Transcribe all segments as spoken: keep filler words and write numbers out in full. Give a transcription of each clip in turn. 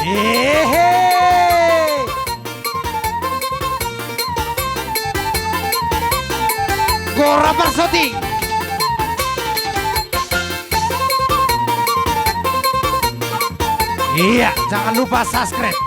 Hehe. Gora parsoting. Iya, jangan lupa subscribe.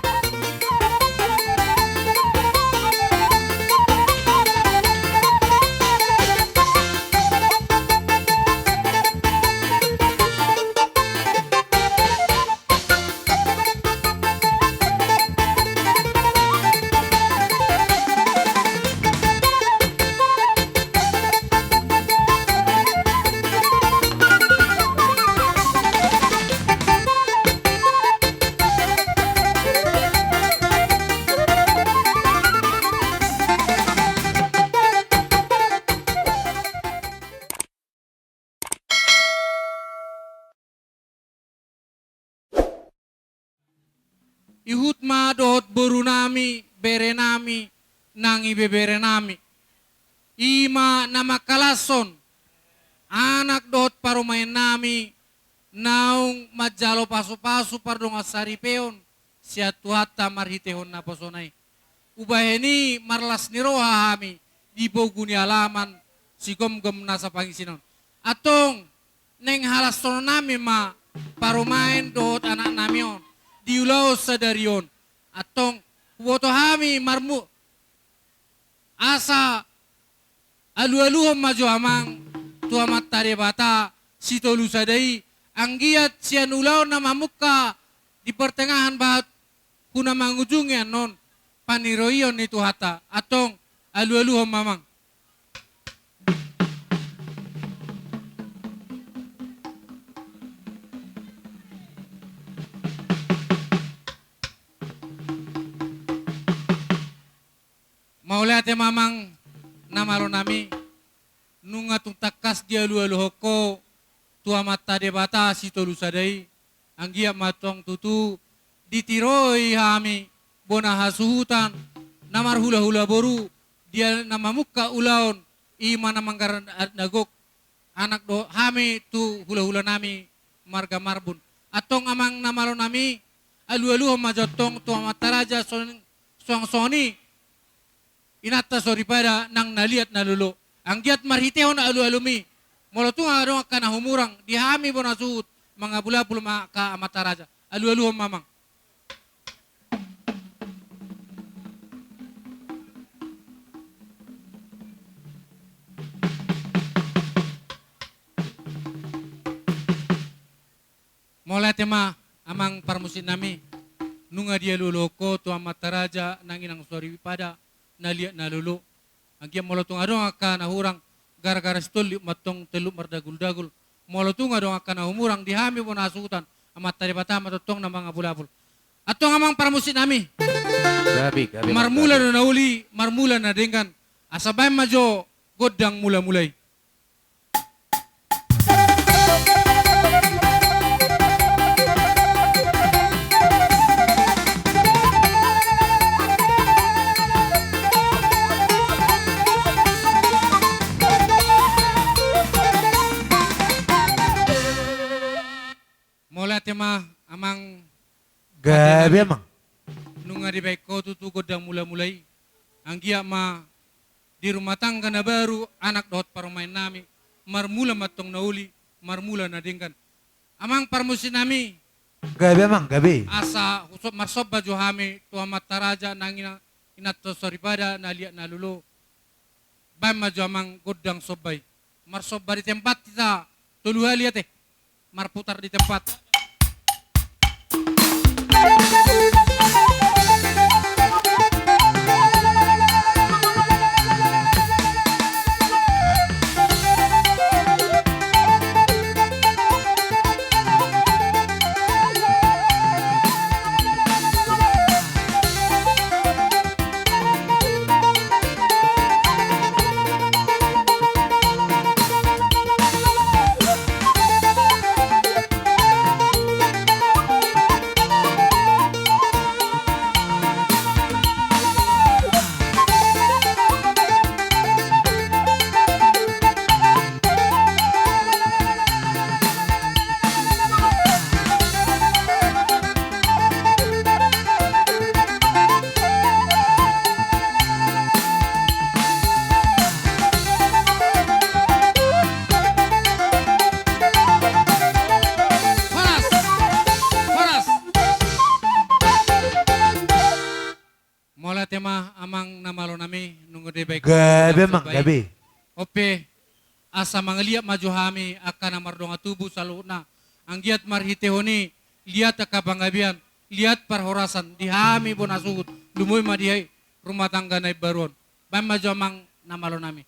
Ihut ma dohot boru nami, bere nami, nang ibebere nami. I ma na mangkalashon anak dohot parumaen nami, naung manjalo pasupasu pardongansaripeon sian Tuhanta marhitehon naposona i. Umbahen i marlas ni roha hami di pogu ni alaman sigomgom nasa pangisina on. Antong naeng halashonon nami ma parumaen dohot anak nami on di ulaon sadari on. Antong huboto hami marmu-, asa alualuhon ma jo amang tu Amanta Debata Sitolusada i, anggiat sian ulaon na mamungka di partengahan bahat hu na mangujungi annon paniroion ni Tuhanta. Antong alualuhon ma amang. Mauliate ma amang na malo nami, nunga tung tangkas dialualuhon ho tu Amanta Debata Sitolusada i, anggiat ma antong tutu ditiroi hami bona hasuhutan na marhulahula boru di na mamungka ulaon, i ma na manggarar na gok anak dohot hami tu hulahula nami marga Marbun. Antong amang na malo nami, alualuhon ma jo antong tu Amanta Raja, suang songon i inanta soripada nang na liat na lolo. Anggiat marhitehon alualum i, molo tung adong angka na humurang di hami bona suhut, mangapulapul ma angka Amanta Raja. Alualuhon ma amang. Mauliate ma amang parmusik nami, nunga dialualuhon ho tu Amanta Raja nang inanta soripada na liat na lolo. Anggiat molo tung adong angka na hurang, gara-gara sitolhip ma antong telluk mardaguldagul. Molo tung adong angka na humurang di hami bona hasuhutan, Amanta Debata ma tongtong na mangapulapul. Antong amang parmusik nami. Gabe, gabe, marmula do na uli, marmula na denggan. Asa baen ma jo gondang mulamula i. Mauliate ma amang. Gabe amang. Nunga dibaen ho tutu gondang mulamula i. Anggiat ma di rumah tangga na baru anak dohot parumaen nami, marmula ma antong na uli, marmula na denggan. Amang parmusik nami. Gabe amang, gabe. Asa huso-, marsomba jo hami tu Amanta Raja nang ina-, inanta soripada na liat na lolo. Baen ma jo amang gondang somba i. Marsomba di tempat hita tolu hali ate. Marputar di tempat. Gabe, amang, gabe. Ope, asa mangaliat ma jo hami angka na mardongan tubu saluhutna. Anggiat marhitehon i liat angka panggabean, liat parhorasan di hami bona suhut, lumobi ma di rumah tangga na imbaru on. Baen ma jo, amang, na malo nami.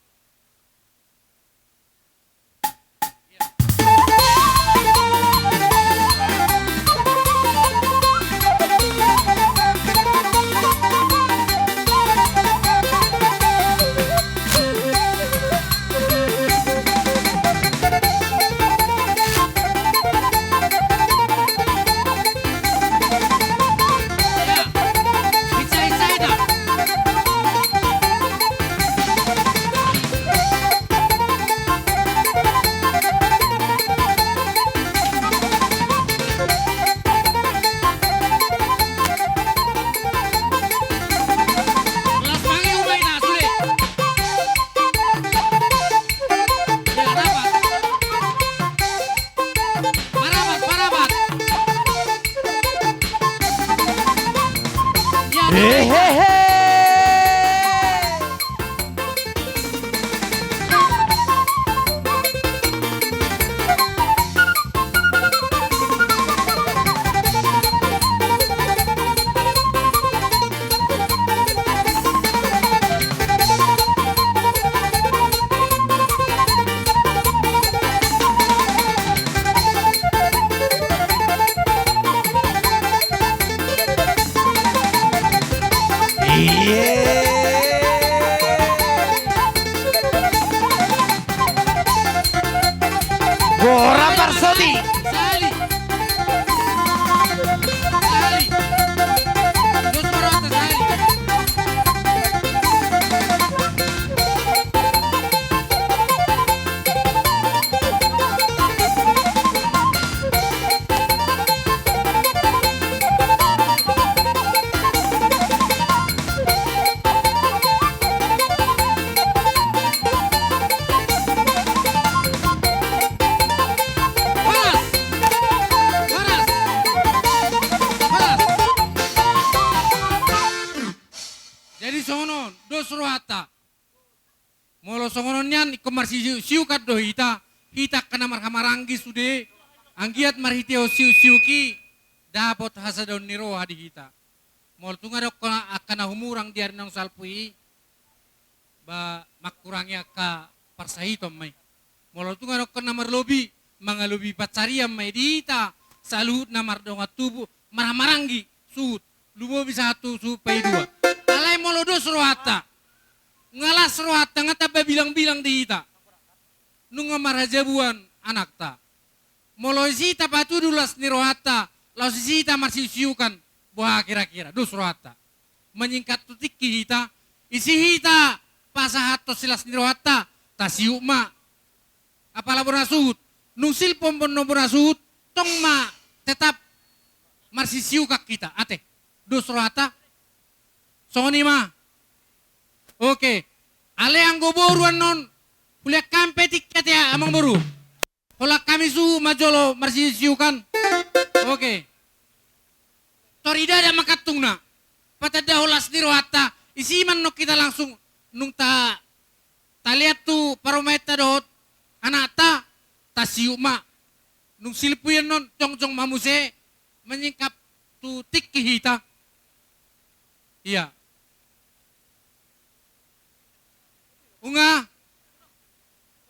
Gora parsoti. Jadi songon on, dos rohanta. Molo songon on nian, ingkon marsiuksiukan do hita, hita angka na marhahamaranggi sude, anggiat marhitehon siuksiuk i, dapot hasadaon ni roha di hita. Molo tung adong angka na humurang di ari naung salpu i, ba mangkurangi angka parsahiton ma i. Molo tung adong angka na marlobi, mangalobi pansarian ma i di hita, saluhut na mardongan tubu, marhahamaranggi, suhut, lumobi sahat tu suhut paidua. Alai molo dos rohanta, nga las rohanta, nga tamba bilangbilang di hita. Nunga marhajabuan anakta. Molo disi hita patudu las ni rohanta, laos disi hita marsiuksiukan, boha kira-kira, dos rohanta. Menyingkat tu tingki hita, disi hita pasahathon silas ni rohanta, tasiuk ma. Apala bona suhut, nung silpu on bona suhut, tong ma tetap marsiuksiukan hita, ate. Dos rohanta. Songon i ma. Oke. Alai anggo boru annon, hulean hami pe tingki, ate, amangboru. Holan hami suhut ma jolo marsiuksiukan. Oke. Tor i da ma kantungna. Patandahon las ni rohanta, disi ma annon hita langsung nung ta, talean tu parumaenta dohot anakta, tasiuk ma. Nung silpu i annon, jongjong ma muse, menyingkat tu tingki hita. Ia. Nunga.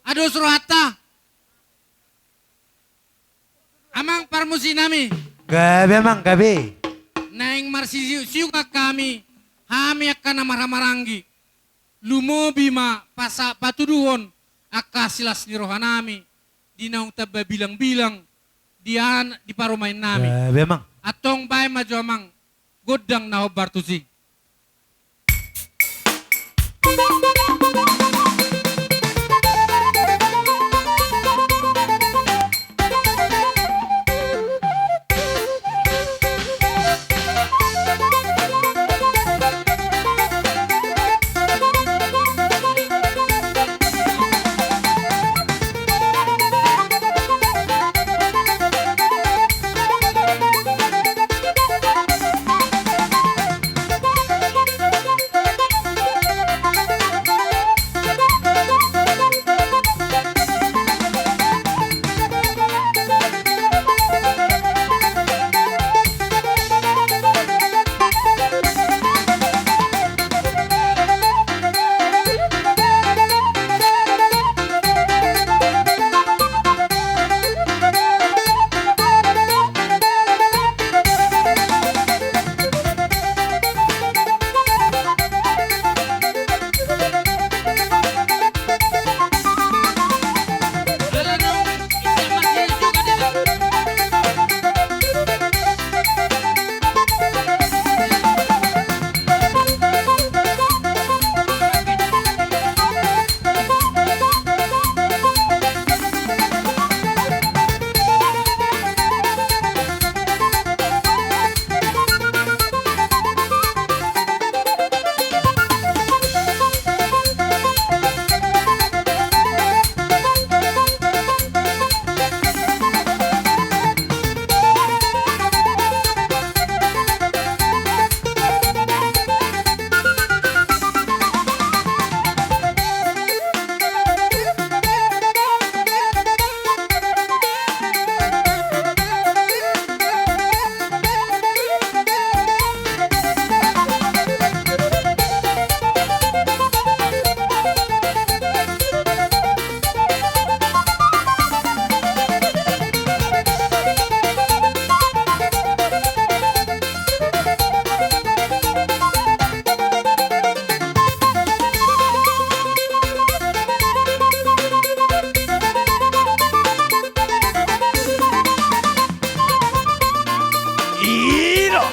Nga dos rohanta. Amang parmusiknami. Gabe, amang, gabe. Naeng marsiuksiukan hami, hami angka na marhahamaranggi. Lumobi ma pasa-, patuduhon angka silas ni rohanami di naung tamba bilangbilang di an-, di parumaennami. Gabe, amang. Antong baen ma jo, amang, gondang na hombar tusi.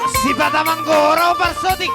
Sipata manggora, o parsotik.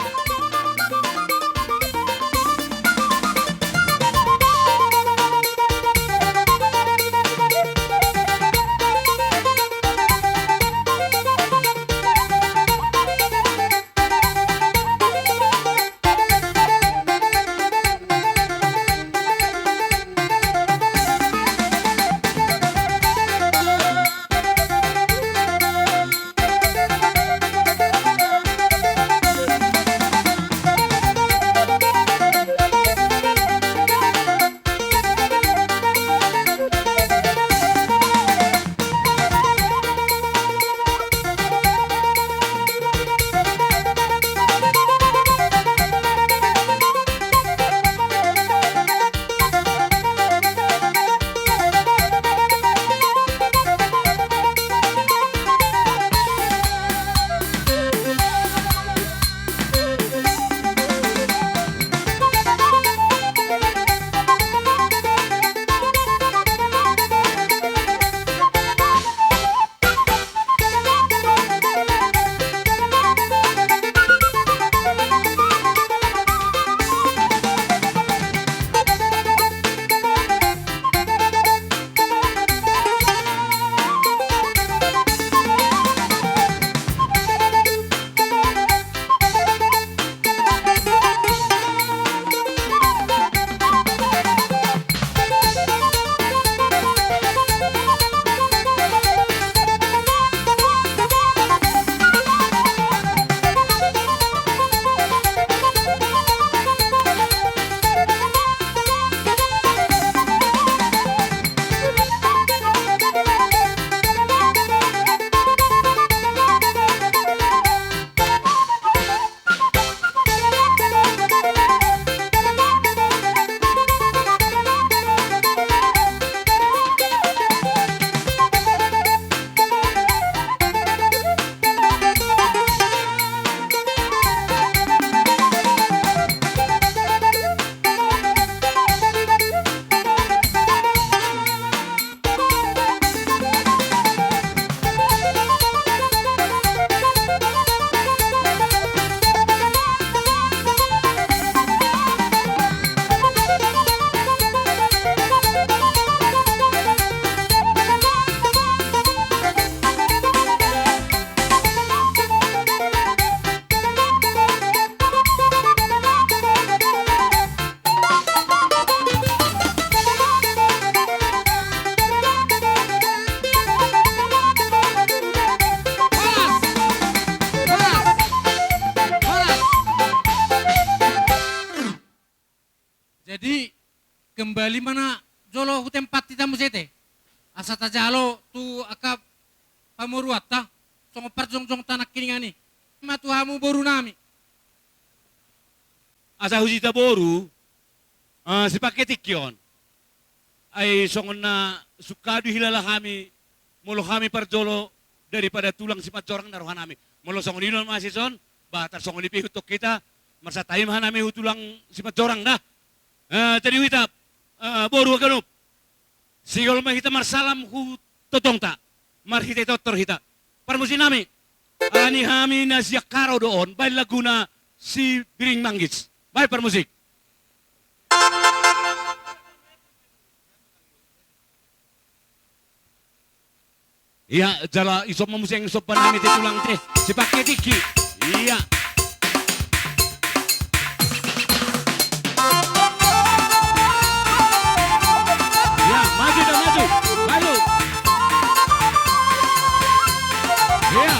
Jadi, kembali ma na jolo tu tempat hita muse te. Asa tajalo tu angka pamoruonta, songon parjongjongta nangkiningan i. Ima tu hamu boru nami. Asa hujita boru, eh, sipake tingki on. Ai songon na sungkadu hilala hami, molo hami parjolo daripada tulang Simanjorang na roha nami. Molo songon i do na masison, ba tarsongon i pe ihuthon hita, marsantabi ma hanami tu tulang Simanjorang da. Eh, jadi hita, eh, boru haganup. Sihol ma hita marsalam tu tongtongta. Marhite tortor hita. Parmusik nami. Ani hami na sian Karo do on, baen laguna Sibiring Manggis. Baen parmusik. Ia, jala dison ma muse somba nami te tulang te. Sipake tingki. Ia. Ia, maju da, maju. Maju. Ia.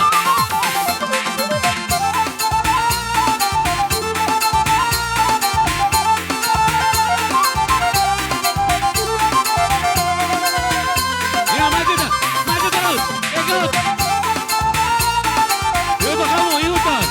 Ia, maju da, maju terus. Ikut. Ikut hamu, ikut.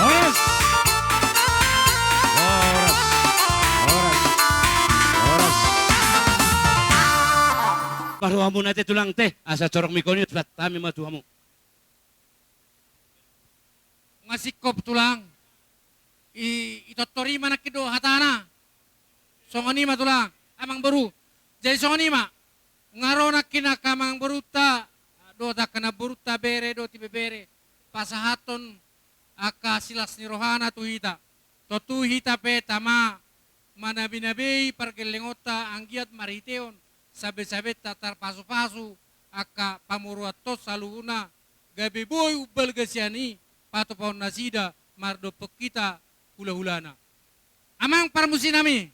Horas. Horas. Horas. Horas. Paruhamuna te tulang te, asa corong mikoni, hami ma tu hamu. Nga singkop tulang. I, i tortor i ma nangkin do hatana. Songon i ma tulang, amangboru. Jadi songon i ma. Nga ro nangkin angka amangborunta, dohot angka namborunta bere dohot ibebere. Pasahathon angka silas ni rohana tu hita. Tontu hita pe tama manabinabei pargellengonta anggiat marhiteon sabesabenta tarpasupasu angka pamoruonta saluhutna gabe boi umbalga sian i patupaonnasida mardophon hita hulahulana. Amang parmusinami,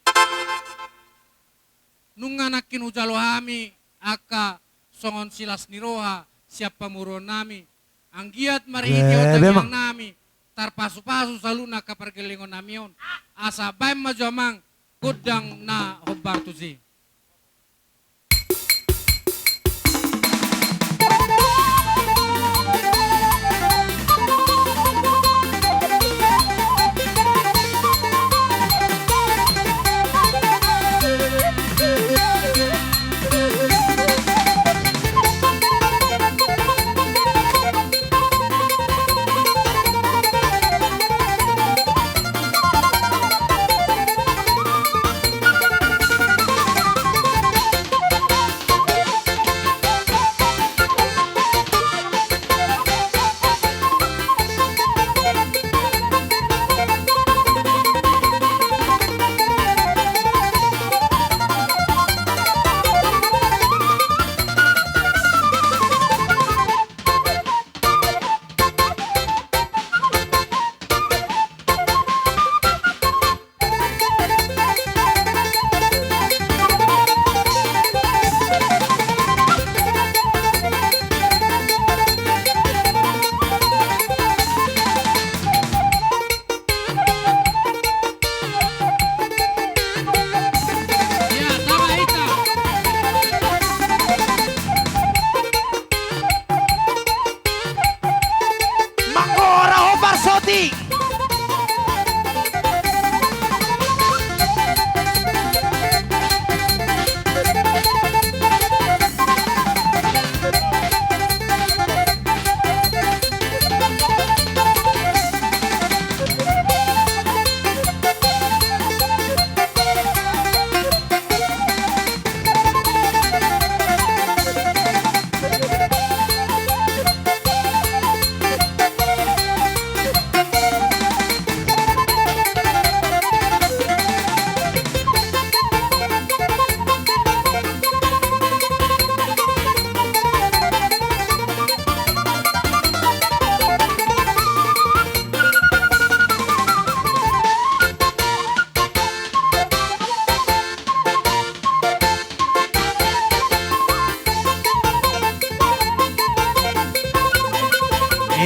nunga nangkin hujalo hami angka songon silas ni roha sian pamoruonnami, anggiat marhite on tangiangnami tarpasupasu saluhutna angka pargellengonnami on. Asa baen ma jo amang gondang na hombar tusi.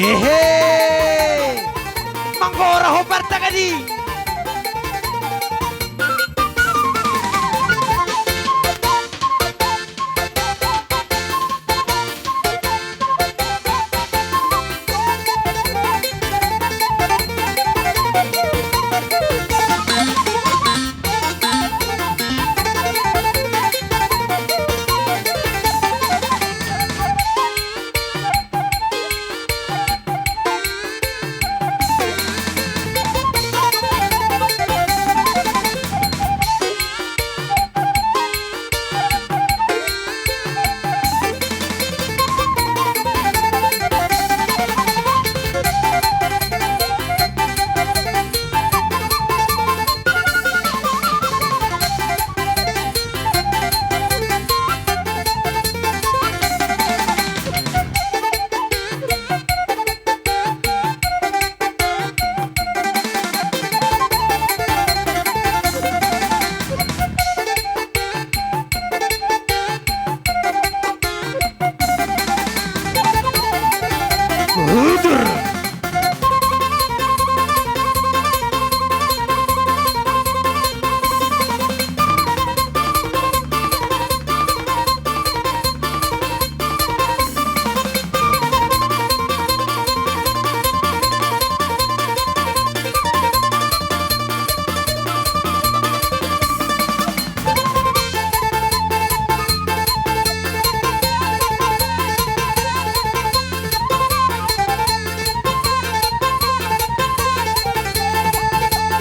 Hehe. Manggora ho partangani.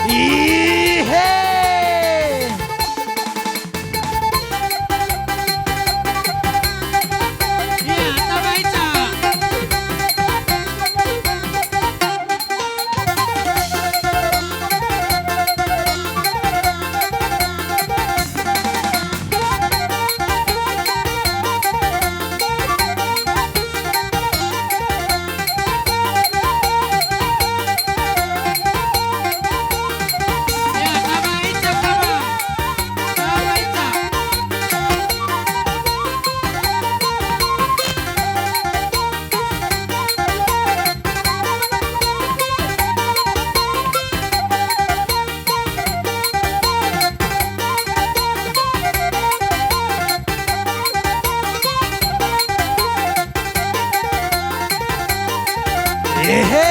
Ihe! Ehe!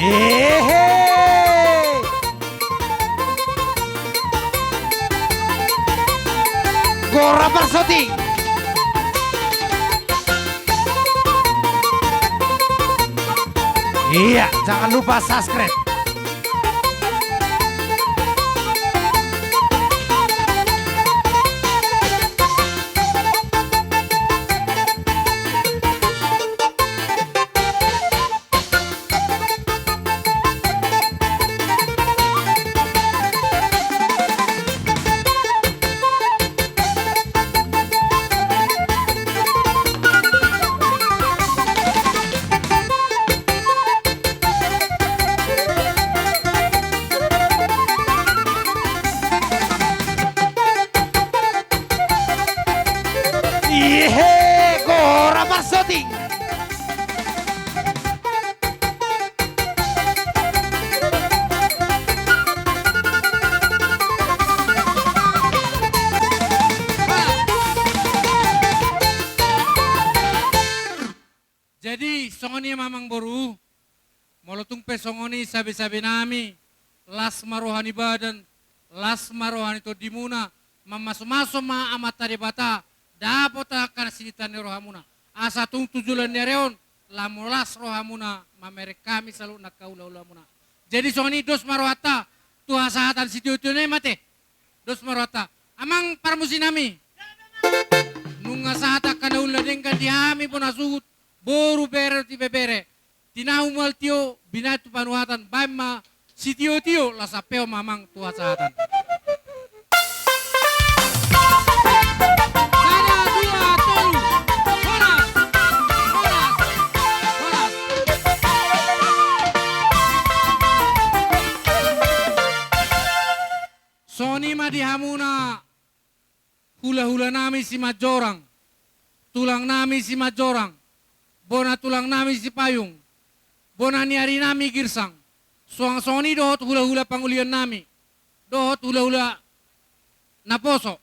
Ehe! Gora parsoting. Iya, jangan lupa subscribe. Shooting. Jadi songon i ma amangboru, molo tung pe songon i sabe-sabe nami, las ma roha ni badan, las ma roha ni tondimuna, mamasumasu ma Amanta Debata, dapot angka na sinita ni rohamuna. Asa tung tu joloan ni ari on, lam las rohamuna, mamereng hami saluhutna angka hula-hulamuna. Jadi songon i dos ma rohanta, tu hasahatan sitio-tio nai ma te. Dos ma rohanta. Amang parmusi nami. Nunga sahat angka na uli na denggan di hami bona suhut, boru, bere dohot ibebere. Tinahu mual tio, binahen tu panuhatan, baen ma sitio-tio, laos sampehon ma amang tu hasahatan. Sada, dua, tolu. Horas. Horas. Horas. Songon i ma di hamuna hula-hula nami Simanjorang, tulang nami Simanjorang, bona tulang nami Sipayung, bona ni ari nami Girsang, suang songon i dohot hula-hula pangulian nami, dohot hula-hula naposo.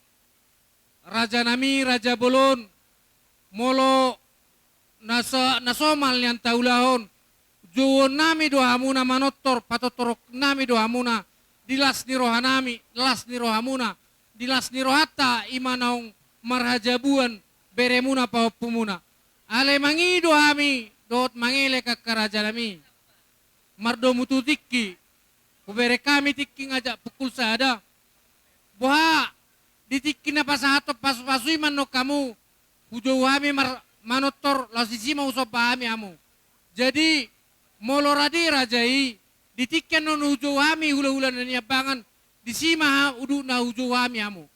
Raja nami, raja bolon, molo na so-, na somal nian taulahon, jouon nami do hamuna manortor, patortoron nami do hamuna, di las ni roha nami, las ni rohamuna, di las ni rohanta, i ma naung marhajabuan beremuna pahompumuna. Alai mangido hami, dohot mangelek angka raja nami. Mardomu tu tingki, hubereng hami tingki ngajak pukul sada. Boha, di tingki na pasahathon pasu-pasu i mandok hamu, hujou hami mar-, manortor, laos disi ma husomba hami hamu. Jadi, molo rade raja i, di tingki annon hujou hami hula-hula na niambangan, disi ma ha-, udutna hujou hami hamu.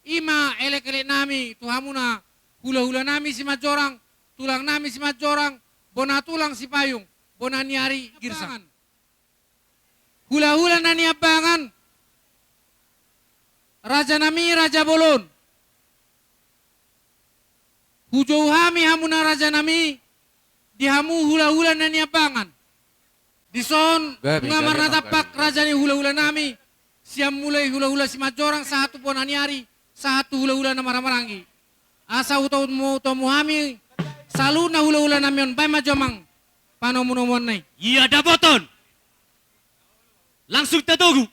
I ma elek-elek nami tu hamuna hula-hula nami Simanjorang, tulang nami Simanjorang, bona tulang Sipayung, bona ni ari Girsang. Hula-hula na niambangan, raja nami, raja bolon. Hujou hami hamuna raja nami, di hamu hula-hula na niambangan. Dison, gabe, nunga gabe, marnatampak, gabe, raja ni hula-hula nami, sian mulai hula-hula Simanjorang, sahat tu bona ni ari, sahat tu hula-hula na marhaha-maranggi. Asa hutomu, hutomu hami, saluhutna hula-hula nami on, baen ma jo amang panomu-nomuan nai. Ia dapoton. Langsung tatogu.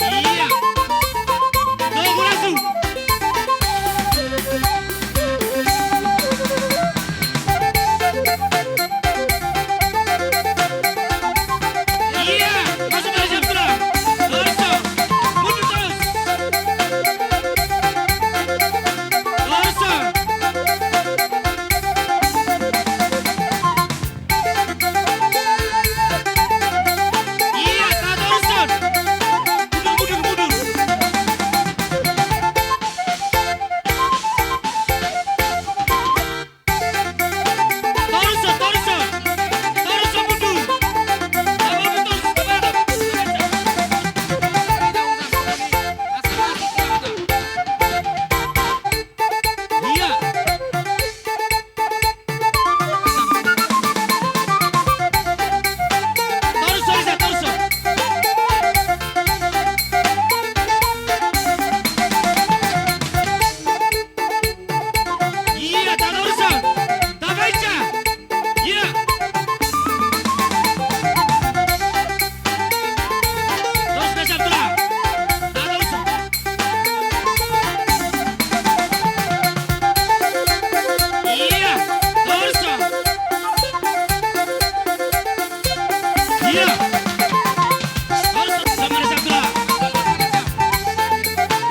Ia. Togu langsung. Ia, masuk dari jam tulang. Torso. Mundur terus. Torso. Ia, tahan, torso. Mundur, mundur, mundur. Torso, torso. Torso mundur. Torso, torso. Ia. Torso, torso. Ia, tahan, torso. Tahan, torso. Ia. Torso, torso, torso. Tahan, torso. Ia, torso. Ia. Torso, sama ada satu lah.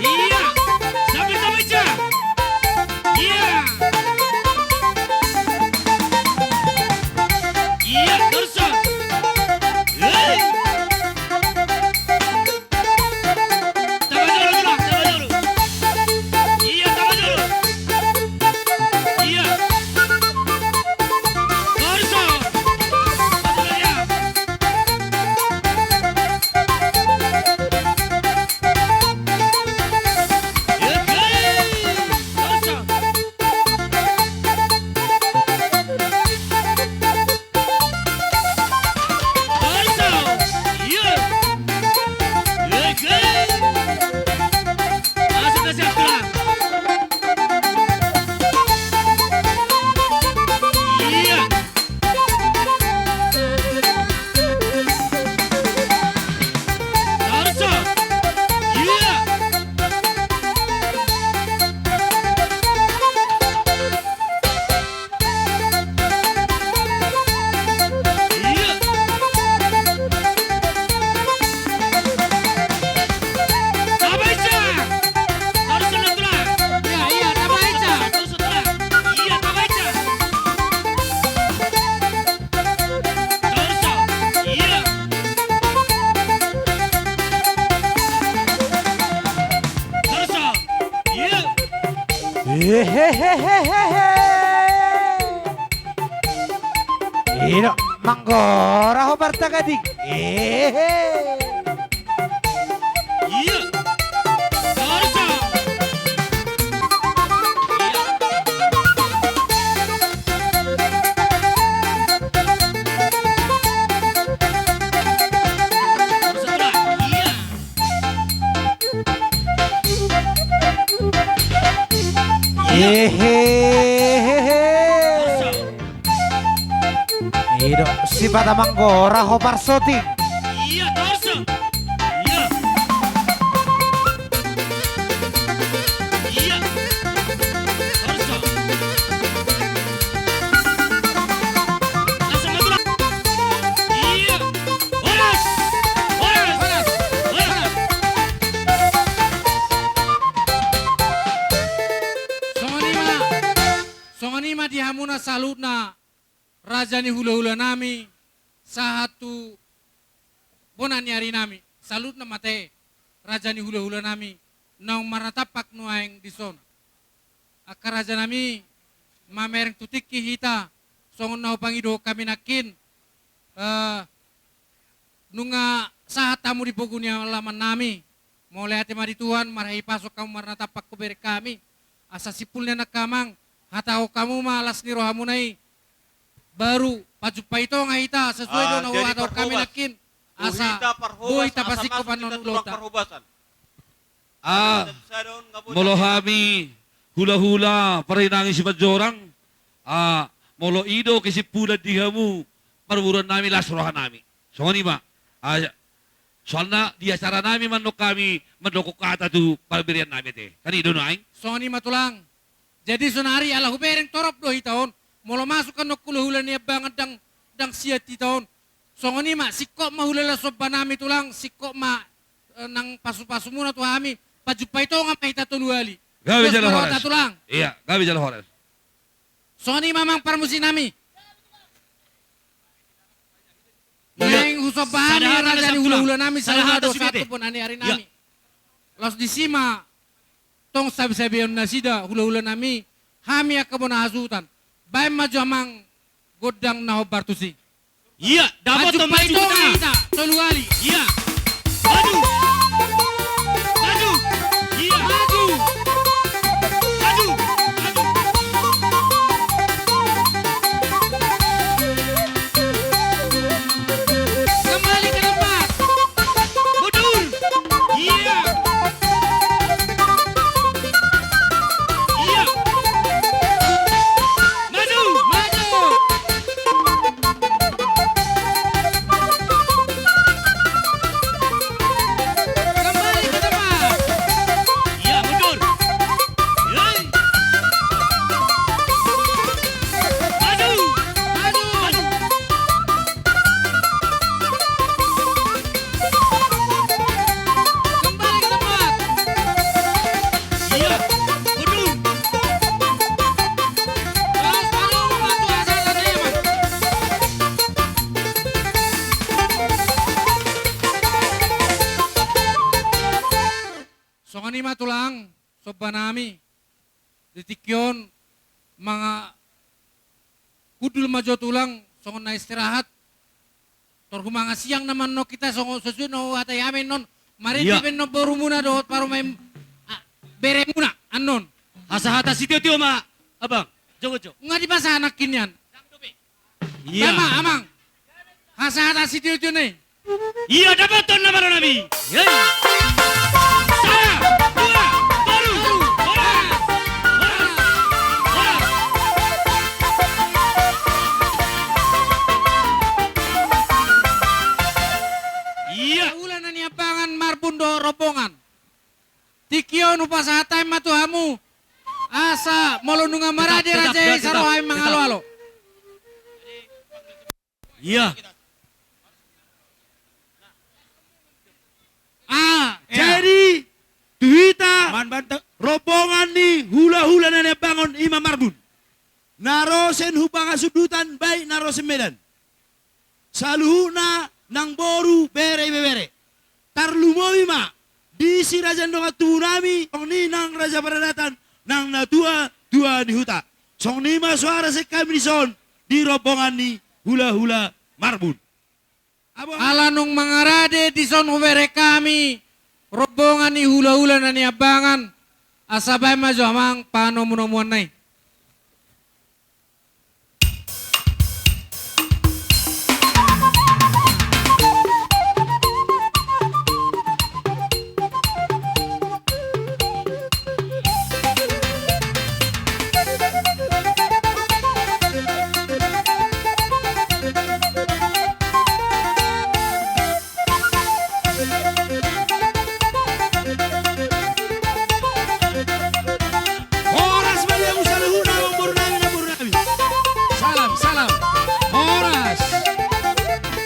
Ia, sambil sama aja. Ia. Ia, torso. Hei. Tamba jolo, tamba jolo. Ia, tamba jolo. Ia. Torso. Ia. Ida, manggora ho partagading. Ehe. Iya. Torso. Iya. Torso, Tulang. Iya. Ehehehe. Torso. Ido, sipata manggora ho parsoting. Iya, torso. Iya. Iya. Torso. Langsung maju, Tulang. Iya. Horas. Horas. Horas. Horas. Songon i ma. Songon i ma di hamuna saluhutna raja ni hulahulanami, sahat tu bona ni arinami, saluhutna ma ate raja ni hulahulanami naung marnatampak nuaeng dison. Angka rajanami, mamereng tu tingki hita, songon na hupangido hami nangkin, eh, nunga sahat hamu di pogu ni alamannami. Mauliate ma di Tuhan, marhite pasuk hamu marnatampak hubereng hami. Asa simpul nian nangkin, Amang, hatahon hamu ma las ni rohamuna i. Baru pajumpang i tonga hita, sesuai do na huhatahon hami nangkin. Asa boi tapasingkop annon ulaonta. Ah, molo hami hulahula parhinanggi sipanjorang, ah, molo i do kesimpulan di hamu parboruannami, las rohanami. Songon i ma. Ah, soalna di acaranami mandok hami mandok hata tu parbiriannami ate. Kan i do nuaeng. Songon i ma, Tulang. Jadi sonari ala hubereng torop do hita on, molo masuk annon hulahula Niambangan ndang, ndang siat hita on. Songon i ma, singkop ma hulala sombanami, Tulang, singkop ma, eh, nang pasupasumuna tu hami, pajumpang i tonga ma hita tolu hali. Gabe jala horas, Tulang. Iya, gabe jala horas. Songon i ma, Amang parmusiknami. Iya. Naeng husomba hami raja ni hulahulanami, sada hata sude, sahat tu bona ni arinami. Iya. Laos disi ma tong sabesabeon nasida hulahulanami, hami angka bona hasuhuton. Baen ma jo, Amang, gondang na hombar tusi. Iya, dapot ma pajumpang i tonga hita tolu hali. Iya. Maju. Maju. Iya. Maju. Maju. Maju. Kembali ke tempat. Mundur. Iya. Iya. Maju. Maju. Kembali ke tempat. Iya, mundur. Hei. Maju. Maju. Maju. Kembali ke tempat. Iya, mundur. Terus, mundur, maju, asal, asal, iya, Mas. Songon i ma, Tulang, sombanami. Di tingki on, manga hundul ma jo, Tulang, songon na istirahat. Tor humangan siang nama annon hita, songon sesuai na huhatai hami annon. Marende pe annon borumuna dohot parumaen, ah, beremuna annon. Hasahatan sitiotio ma, Abang. Jogo jo. Nga dipasahat nangkin nian. Iya. Baen ma, Amang. Hasahatan sitiotio na i. Iya, dapothon nama rohanami. Hei. Sada, dua, tolu. Horas. Horas. Horas. Iya. Hulahula Niambangan, Marbun dohot rombongan. Tingki on hupasahat hami ma tu hamu. Asa molo nunga marade raja i, sai ro hami mangaloalo. Iya. Ah, jadi tu hita rombongan ni hulahula na Niambangan, i ma Marbun. Na ro sian Humbang Hasundutan, baik na ro sian Medan. Saluhutna nang boru, bere, ibebere. Tarlumobi ma di si raja ni dongan tubunami, songon i nang raja paradaton, nang natua-tua ni huta. Songon i ma suara sian hami dison di rombongan ni hulahula Marbun. Ala nunga mangarade dison hubereng hami rombongan ni hulahula na niambangan, asa baen ma jo amang panomunomuanna i. Horas ma di hamu saluhutna, amangboru nami, namboru nami. Salam, salam. Horas.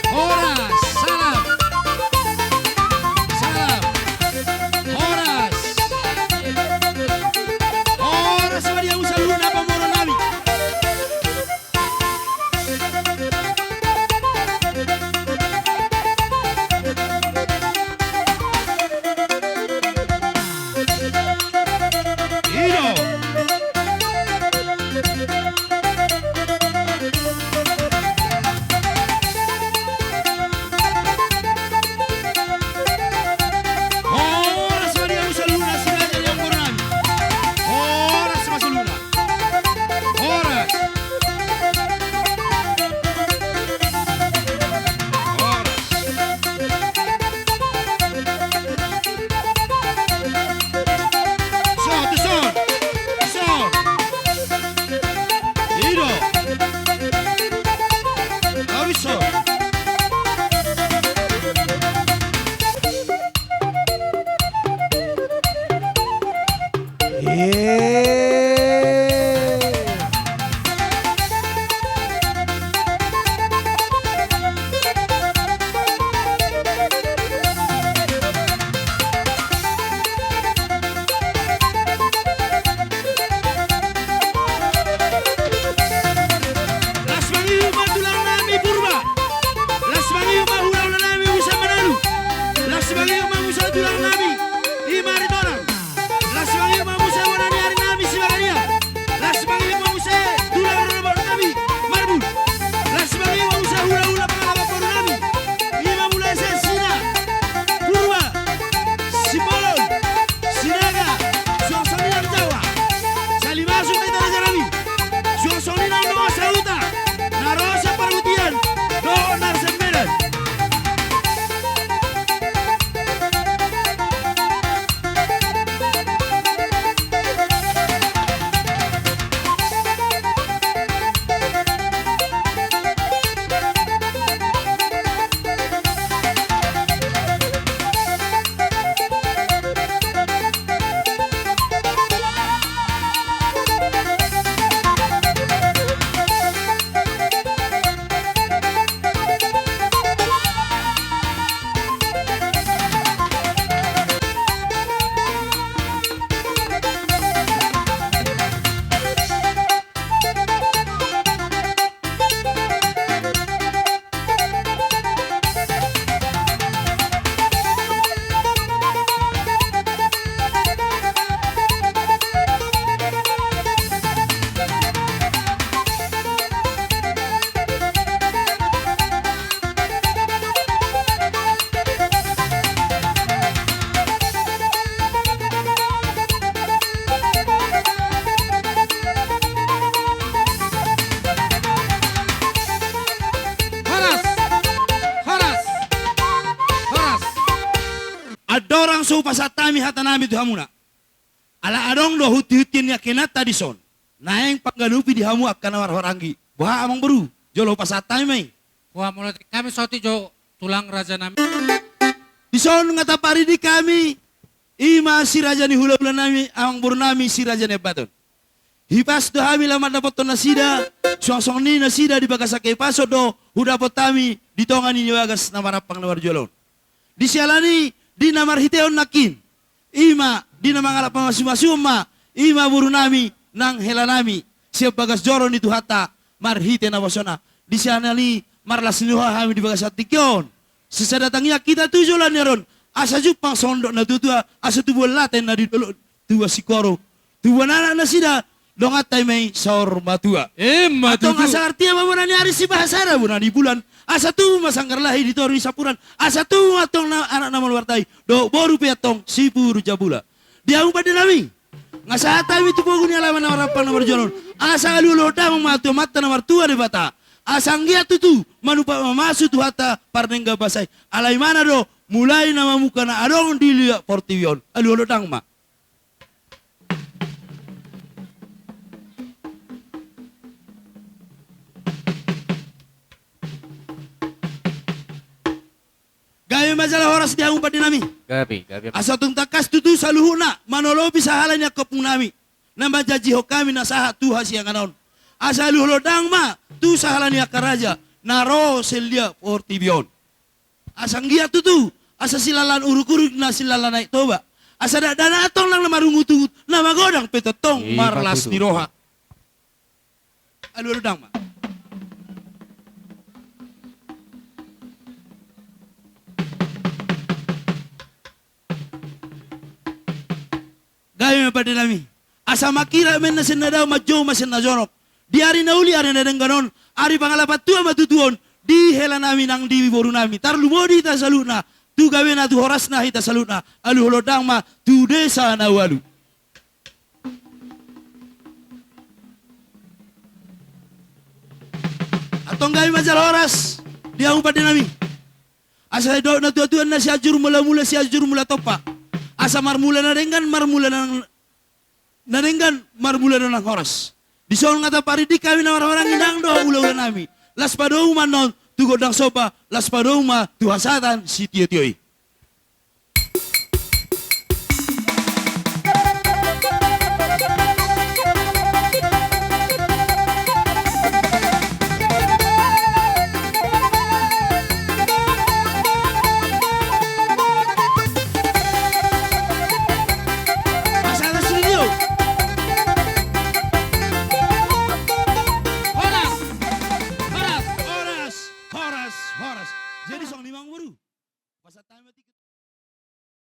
Horas, salam. Salam. Horas. Horas ma di hamu saluhutna, amangboru nami. Horas ma di hamu saluhutna, si raja ni amangboru nami. Horas ma saluhutna. Horas. Horas. Son, son. Son. I do. Awi son. Las mangihut ma tulang nami Purba. Las mangihut ma hulahula nami Usa Manalu. Las mangihut ma muse tulang nami i ma Aritonang. Las mangihut ma muse bona ni ari nami Sibagania. Las mangihut ma muse tulang rorobot nami Marbun. Las mangihut ma muse hulahula pangalaman boru nami. I ma mulai sian Sina, Purba, Simbolon, Sinaga, suang songon i nang Jawa. Salimasuk ma hita raja nami. Suang songon i nang dongan sahuta na ro sian parputian dohot na ro sian Medan. Horas! Horas! Horas! Andorang so hupasahat hami hata nami tu hamuna, ala adong do hunti-hunti ni angka inanta dison naeng pangganupi di hamu angka na marhahaanggi. Boha amangboru, jolo hupasahat hami ma i. Boha, molo di hami songon i jo tulang raja nami. Dison nunga taparidi hami, i ma si raja ni hulahula nami, amangboru nami si Raja Nababan. Hipas do hami laho mandapothon nasida, suang songon i nasida di bagasan hahipason do hudapot hami di tonga ni bagas na marampang na marjual on. Di siala ni, di na marhitehon nangkin, i ma di na mangalap hamasumasuon ma, i ma boru nami nang hela nami sian bagas joro ni Tuhanta marhite nabosona. Di siala ni marlas ni roha hami di bagasan tingki on. Sisada tangiang hita tu joloan ni ari on, asa jumpang sondok na tuatua, asa tubuan laten na di dolok, tubuan singkoru, tubuan anak nasida donganta i ma i saur matua. Ima tutu. Antong asa artia ma bona ni ari, sibahasada bona ni bulan, asa tubu ma sanggar lahi di toru ni sampuran, asa tubu ma antong na, anak na maluar tai dohot boru pe antong sipuru jabula. Di hamu pande nami, nga sahat hami tu pogu ni alaman na marampang na marjual on, asa alualuhon damang ma tu Amanta na martua Debata, asa anggiat tutu manupa mamasu Tuhanta pardenggan basa i. Alai Ibana do mulai na mamungka na adong di liat portibi on. Alualuhon damang ma. Gabe ma jala horas di hamu pande nami. Gabe, gabe. Asa tung tangkas tutu saluhutna manolopi sahala ni angka ompung nami na manjanjihon hami na sahat tu hasiangan on. Asa alualuhon damang ma tu sahala ni angka raja na ro sian liat portibi on. Asa anggiat tutu, asa silalan urukuruk na silalan Aek Toba. Asa dakdanak antong nang na marungutungut, na magodang pe tongtong marlas ni roha. Alualuhon damang ma. Gabe ma pande nami. Asa mangkirak ma inna sian na dao, manjou ma sian na jonok. Di ari na uli, ari na denggan on, ari pangalapan tua ma tutu on di hela nami nang di boru nami. Tarlumobi hita saluhutna tu gabena, tu horasna hita saluhutna. Alualuhon damang ma tu desa na ualu. Antong gabe ma jala horas di hamu pande nami. Asa didok na tuatua, na Sianjur Mulamula, Sianjur Mula Tompa. Asa marmula na denggan, marmula na, na denggan, marmula na horas. Dison nga taparidi hami na marhahamaranggi nang dohot hulahula nami. Las padomu ma annon tu gondang somba, las padomu ma tu hasahatan sitiotio i.